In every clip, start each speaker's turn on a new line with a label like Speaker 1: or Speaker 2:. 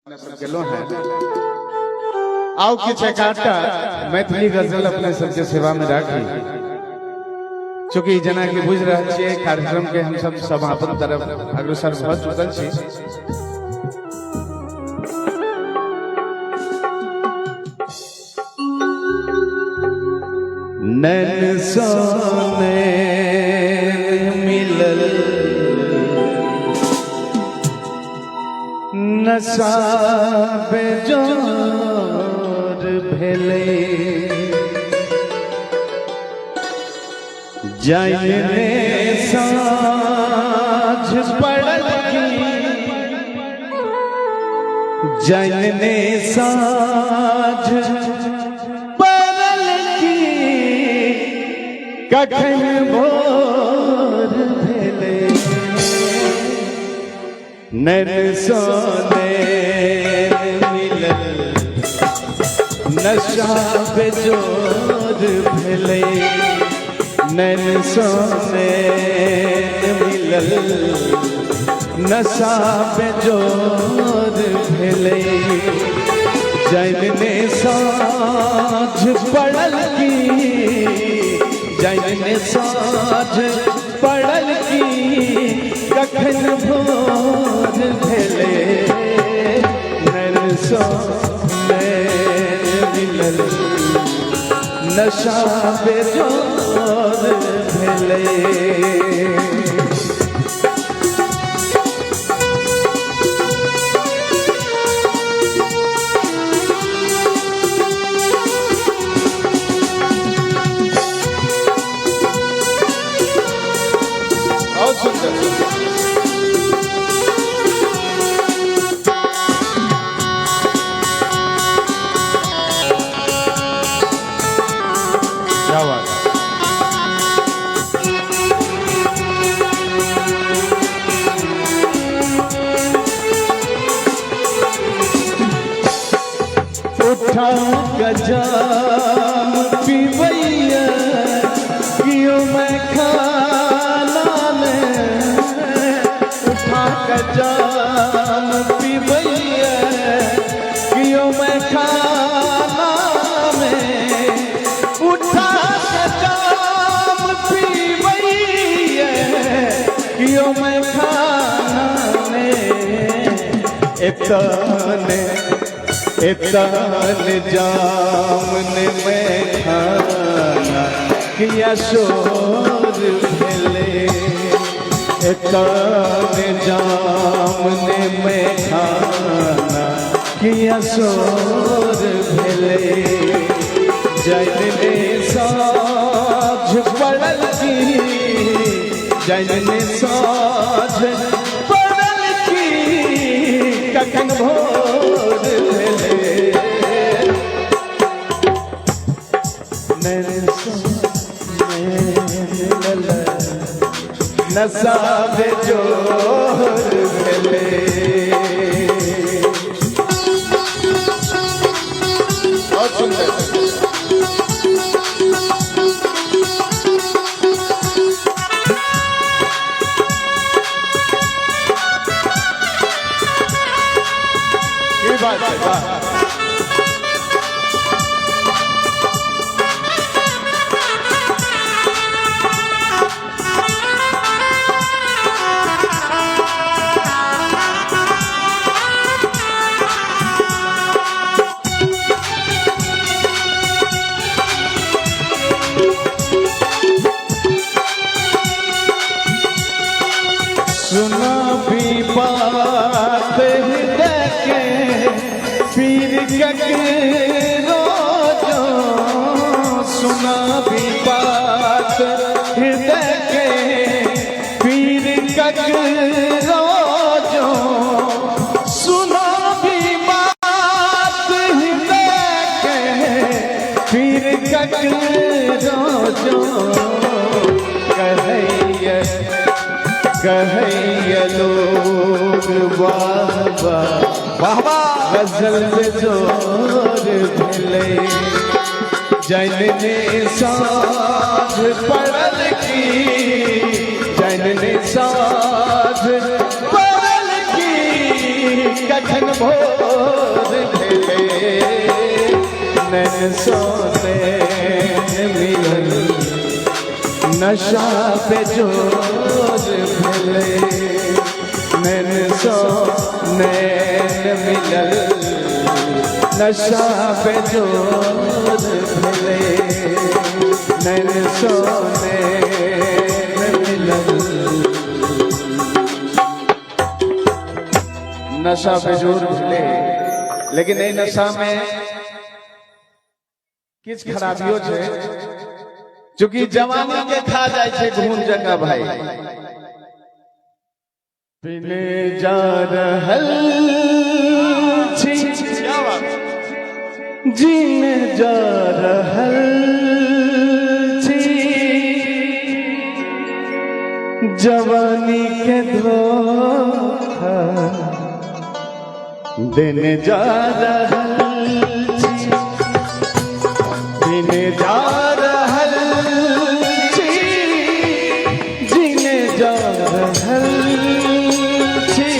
Speaker 1: सब गेलो हैं। आओ किछु एकाटा मैथिली गजल अपने सबके सेवा में राखी। चूंकि जेना कि बुझि रहल छियै, कार्यक्रम के हम सब समापन तरफ अग्रसर भऽ चुकल छी। नैन सोने मिलल नशा बेजोर भेलै, जाइने साँझ पड़ल की, जाइने साँझ पड़ल की, कखन भोर भेलै। नैन सोने मिलल नशा बेजोर भेलै, नैन सोने मिलल नशा बेजोर भेलै, जैनने साँझ पड़ल की, जैनने साँझ पड़ल की, कखन भोर भेलै। नैन सोने मिलल नशा बेजोर भेलै। बहुत सुंदर। क्या बात है! उठा गजाम पीवैया कियो मैं खाना में, उठा गजाम पीवैया कियो मैं खाना में, उठा गजाम पीवैया कियो मैं खाना में, एतने एतन जामन में खाना किया शोर भेले, एतन जामन में खाना किया शोर भेले, जैनने साँझ पड़ल की, जैनने साँझ पड़ल की, कखन भोर भेले। नैन मिलल नशा बेजोर भेले। बहुत सुंदर। ये बात है, वाह! सुना भी बात हृदय के पीर ककरो जो, सुना भी बात हृदय के पीर ककरो जो, सुना भी बात हृदय के पीर ककरो जो, कहैया कहैया लोग वाह वाह,
Speaker 2: वाह वाह!
Speaker 1: गजल बेजोर भेलै, जनने साँझ पड़ल की, जनने साँझ पड़ल की, कखन भोर। सो नैन मिलल, नशा पे जोर भेलै। नैन सो नैन मिलल, नशा पे जोर भेलै। नैन सो नैन मिलल, नशा बेजोर भेलै। लेकिन एहि नशा में किछु खराबियो छै, चूंकि जवानी के खा जाइ छै घून जकाँ। भाई, पीने जा रहल छी, जीने जा रहल छी, जवानी के धोखा देने जा रहल छी। देने जा रहल छी, जीने जा रहल छी,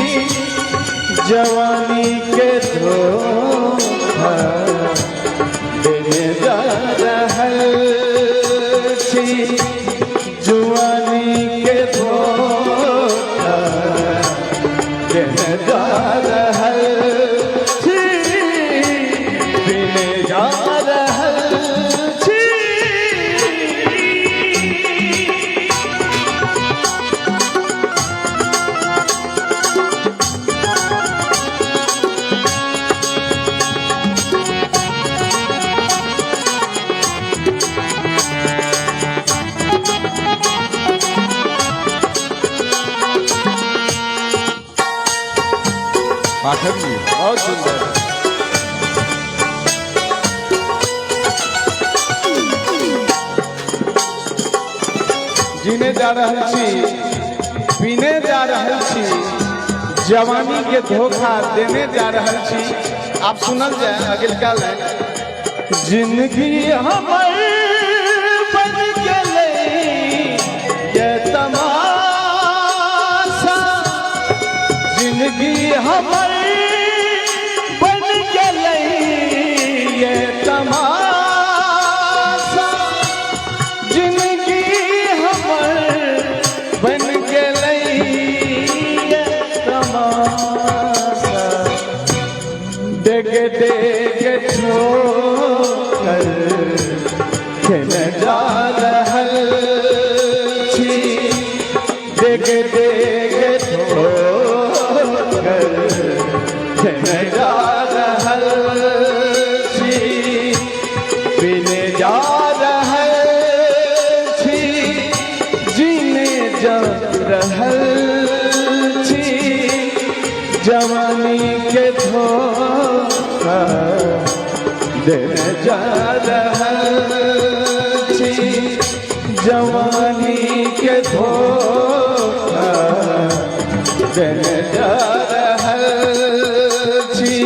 Speaker 1: जवानी के धोखा देने जा रहल छी। जुआनी के धोखा देने जा रहल छी, देने जा रहल छी।
Speaker 2: पाठक जी,
Speaker 1: बहुत सुंदर। जीने जा रहल छी, पीने जा रहल छी, जवानी के धोखा देने जा रहल छी। आप सुनल जाए अगिलका लाइन। जिंदगी हमर बन गेलै ये तमाशा, जिंदगी हमर बन गेलै ये तमाशा, जिंदगी हमर बन गेलै ये तमाशा। डेग डेग ठोकर खेने जा रहल छी, डेग डेग ठोकर खेने जा रहल छी, पीने जा रहल छी, जीने जा रहल छी, जवानी के धोखा देने जा रहल छी। जवानी के धोखा देने जा रहल छी,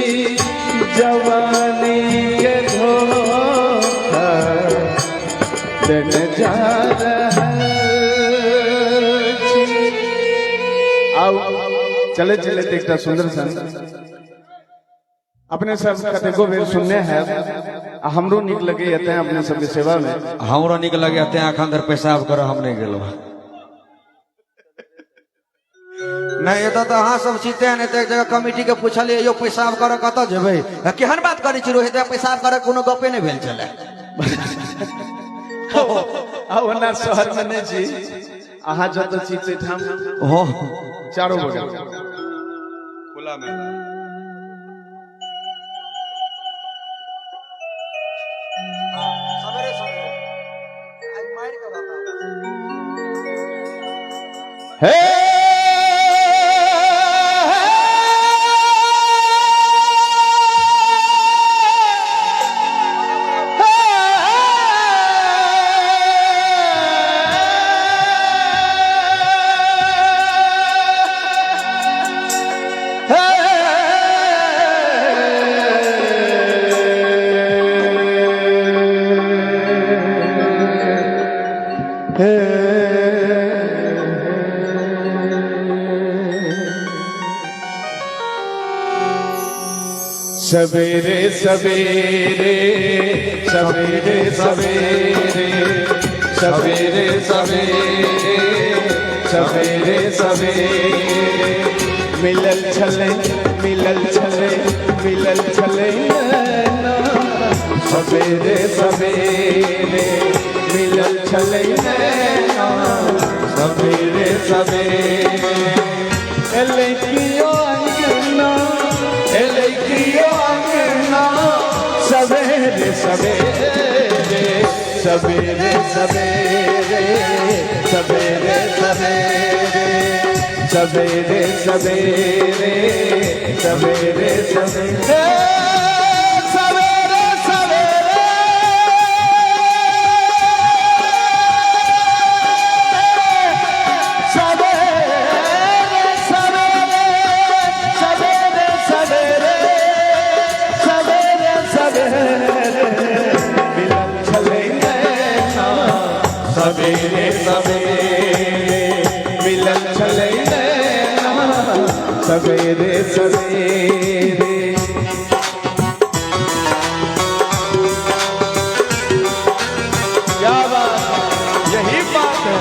Speaker 1: जवानी के धोखा देने जा रहल छी। आउ, चले चले एकटा सुंदर सन, अपने सब कतेको बेर सुनने हैं आ हमरो नीक लगे तें अपने सबके सेवा में।
Speaker 2: हमरो नीक लगे तें एखन धरि पेशाब करऽ हम नहि गेलहुँ। नहि, एतऽ तऽ अहाँ सब छी तें, नहि तऽ एक जगह कमिटी के पुछलियै, यौ पेशाब करऽ कतऽ जेबै? आ केहन बात करै छी रोहित, पेशाब करऽ कोनो गपे नहि भेल छलै।
Speaker 1: आ ओना शहर में नहि छी, अहाँ जतऽ छी ताहिठाम
Speaker 2: हो
Speaker 1: चारो बगल
Speaker 3: खुला मैदान।
Speaker 2: सवेरे सवेरे आइ मारि के बताउ।
Speaker 1: हे हे। सवेरे सवेरे सवेरे सवेरे सवेरे सवेरे सवेरे सवेरे मिलल छलै, मिलल छलै, मिलल छलै नैना। सवेरे सवेरे मिलल छलै नैना। सवेरे सवेरे एलै कियो अंगना, एलै कियो अंगना। सवेरे सवेरे सवेरे सवेरे सवेरे सवेरे सवेरे सवेरे सवेरे सवेरे सवेरे सवेरे सवेरे सवेरे सवेरे सवेरे सवेरे सवेरे मिलल छलै नैना। सवेरे सवेरे मिलल छलै नैना। सवेरे सवेरे।
Speaker 3: क्या बात है, यही बात है।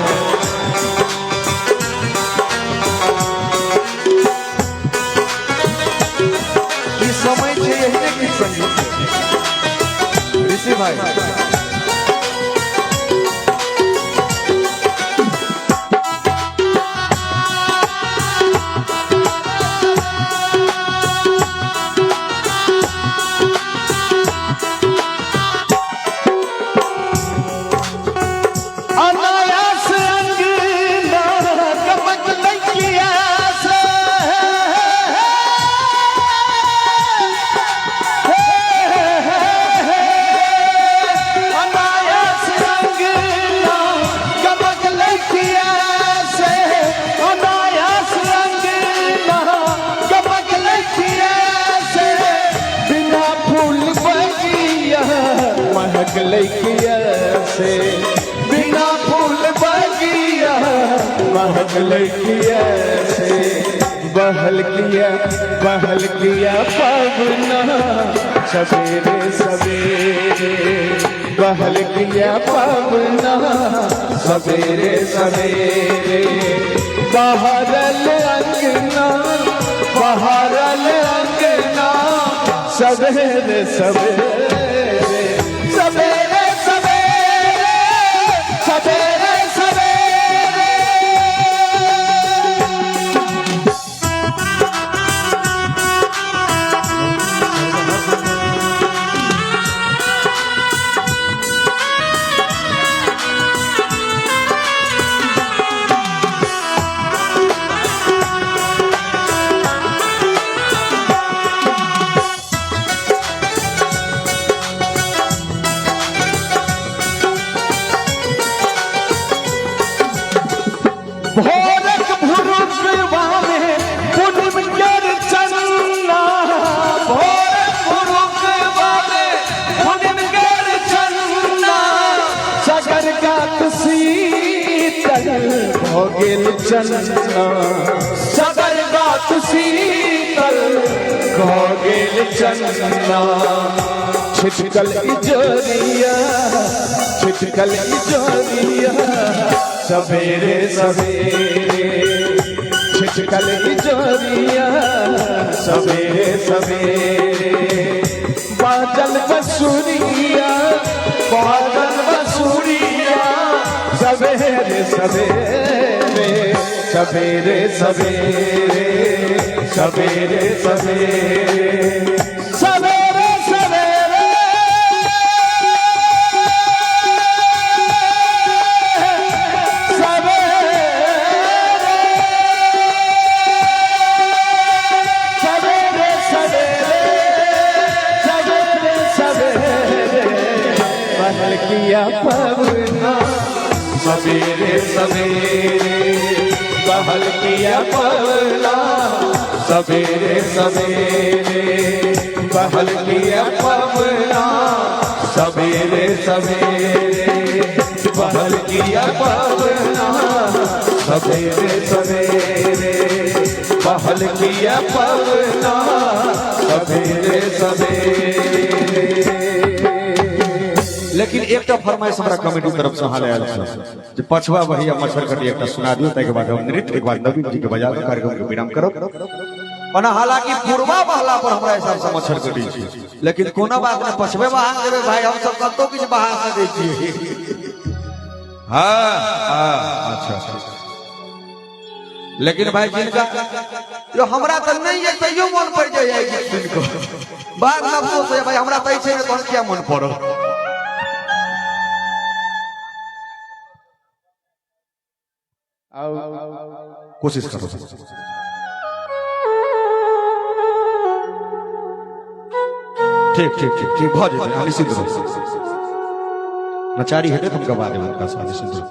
Speaker 2: ई समय छै एहने गीत संगीत के। ऋषि भाई,
Speaker 1: अनायास अंगना गमक लगिया से। अनायास अंगना गमक लगिया से। अनायास अंगना गमक लगिया से। बिना फूल बगिया महक लगिया से। बिना फूल बगिया महक लगिया से। बहल किया, बहल किया पवना। सवेरे सवेरे बहल किया पवना। सवेरे सवेरे बहरल अंगना, बहरल अंगना। सवेरे सवेरे सवेरे सवेरे सवेरे सवेरे। भोरक भुरुकवा में पूनम केर चन्ना। भोरक भुरुकवा में पूनम केर चन्ना। सगर गात शीतल भ गेल चन्ना। सगर गात शीतल भ गेल चन्ना। छिटकल इजोरिया, छिटकल इजोरिया। सवेरे सवेरे छिटकल इजोरिया। सवेरे सवेरे बाजल बसुरिया, बाजल बसुरिया। सवेरे सवेरे सवेरे सवेरे सवेरे सवेरे सवेरे सवेरे सवेरे सवेरे सवेरे सवेरे सवेरे बहल किया पवना। सवेरे सवेरे बहल किया पवना। सवेरे सवेरे बहल किया पवना। सवेरे सवेरे बहल किया पवना। सवेरे सवेरे। बहल किया पवना सवेरे सवेरे।
Speaker 2: लेकिन एकटा फरमाइश हमरा कमेटी तरफ से हाल आयल छै जे पछवा बहिया मच्छर कटी एकटा सुना दियौ, ताहिके बाद हम नृत्य, एक बाद नवीन जी के बजा के कार्यक्रम के विराम करब। ओना हालांकि पूर्वा बहला पर हमरा हिसाब से मच्छर कटी छै, लेकिन कोनो बात नहि, पछबे बहा देबै भाई, हम सब कतौ किछु बहा नहि दै छियै। हाँ हाँ अच्छा अच्छा, लेकिन भाई जिनका यो हमरा तऽ नहि ये तैयो मन पड़ि जाइए गीत सुनि कऽ, बाद में अफसोस होइए भाई हमरा तऽ छै ने तहन किया मन पड़ल। कोशिश करो। ठीक ठीक ठीक ठीक भऽ जेतै, अहाँ निश्चिंत रहू। नचारी हेतै तऽ हम गवा देब हुनका से, निश्चिंत रहू।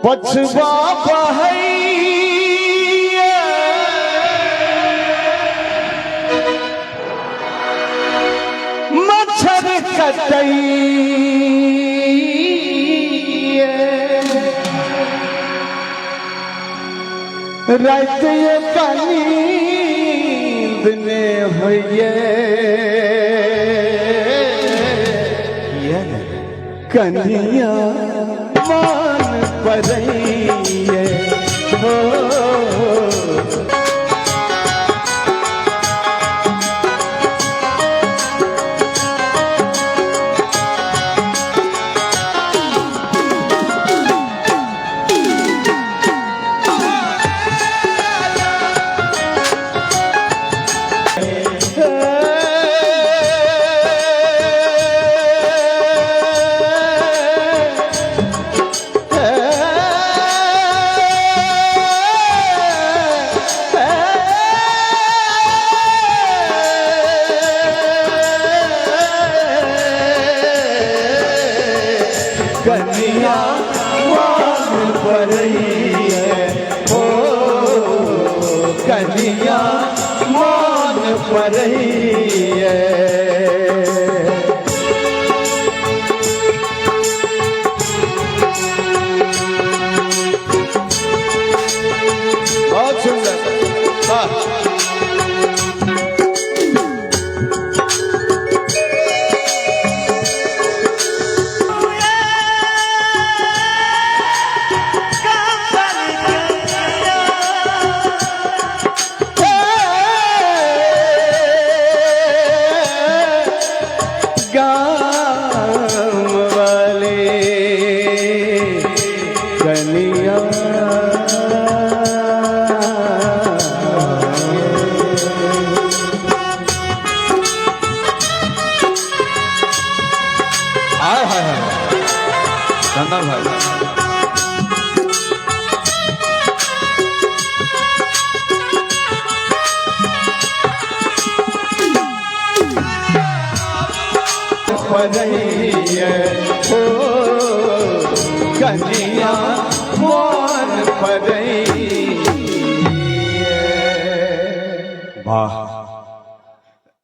Speaker 1: पछवा बहैया मच्छर कटैया रात का नींद ने होइए कनिया मान परैये हो। कनिया मान परैये हो, कनिया मान परैये। बहुत सुंदर, वाह। गाम वाले कनिया
Speaker 2: आय हाय हाय चंदन भाई,
Speaker 1: परैये हो, कनिया मोन परैये।
Speaker 2: वाह,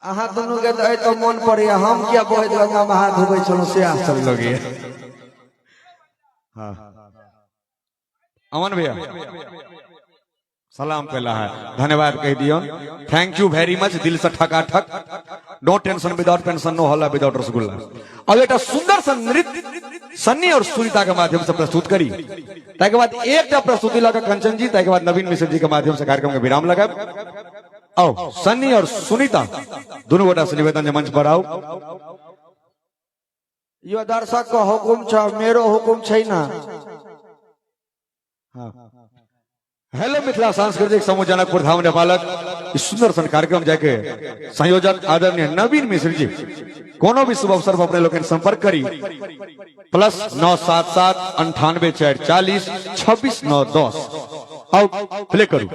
Speaker 2: अहाँ दुनू के तऽ तऽ मन पड़ैया, हम किया बहैत गंगा में हाथ धोबै छलहुँ से आश्चर्य लगैया। हाँ अमन भैया सलाम पहला है, धन्यवाद कह दियो, thank you very much, दिल से ठकाठक, नो टेंशन विदाउट पेंशन, नो हल्ला विदाउट रसगुल्ला। अब एक सुंदर सा नृत्य सन्नी और सुनीता के माध्यम से प्रस्तुत करी, ताके बाद एक प्रस्तुति लगा कंचन जी, ताके बाद नवीन मिश्र जी के माध्यम से कार्यक्रम के विराम लगा। आओ सन्नी और सुनीता दोनों गोटा से निवेदन जे मंच पर आओ।
Speaker 4: यो दर्शक को हुकुम छ, मेरो हुकुम छै ना।
Speaker 2: हेलो मिथिला सांस्कृतिक समूह जनकपुर धाम नेपालक इस सुंदर सन कार्यक्रम जाके संयोजक आदरणीय नवीन मिश्र जी कोनो भी शुभ अवसर पर अपने लोग संपर्क करी +977 98 4 40 26 9 10। आओ प्ले करू।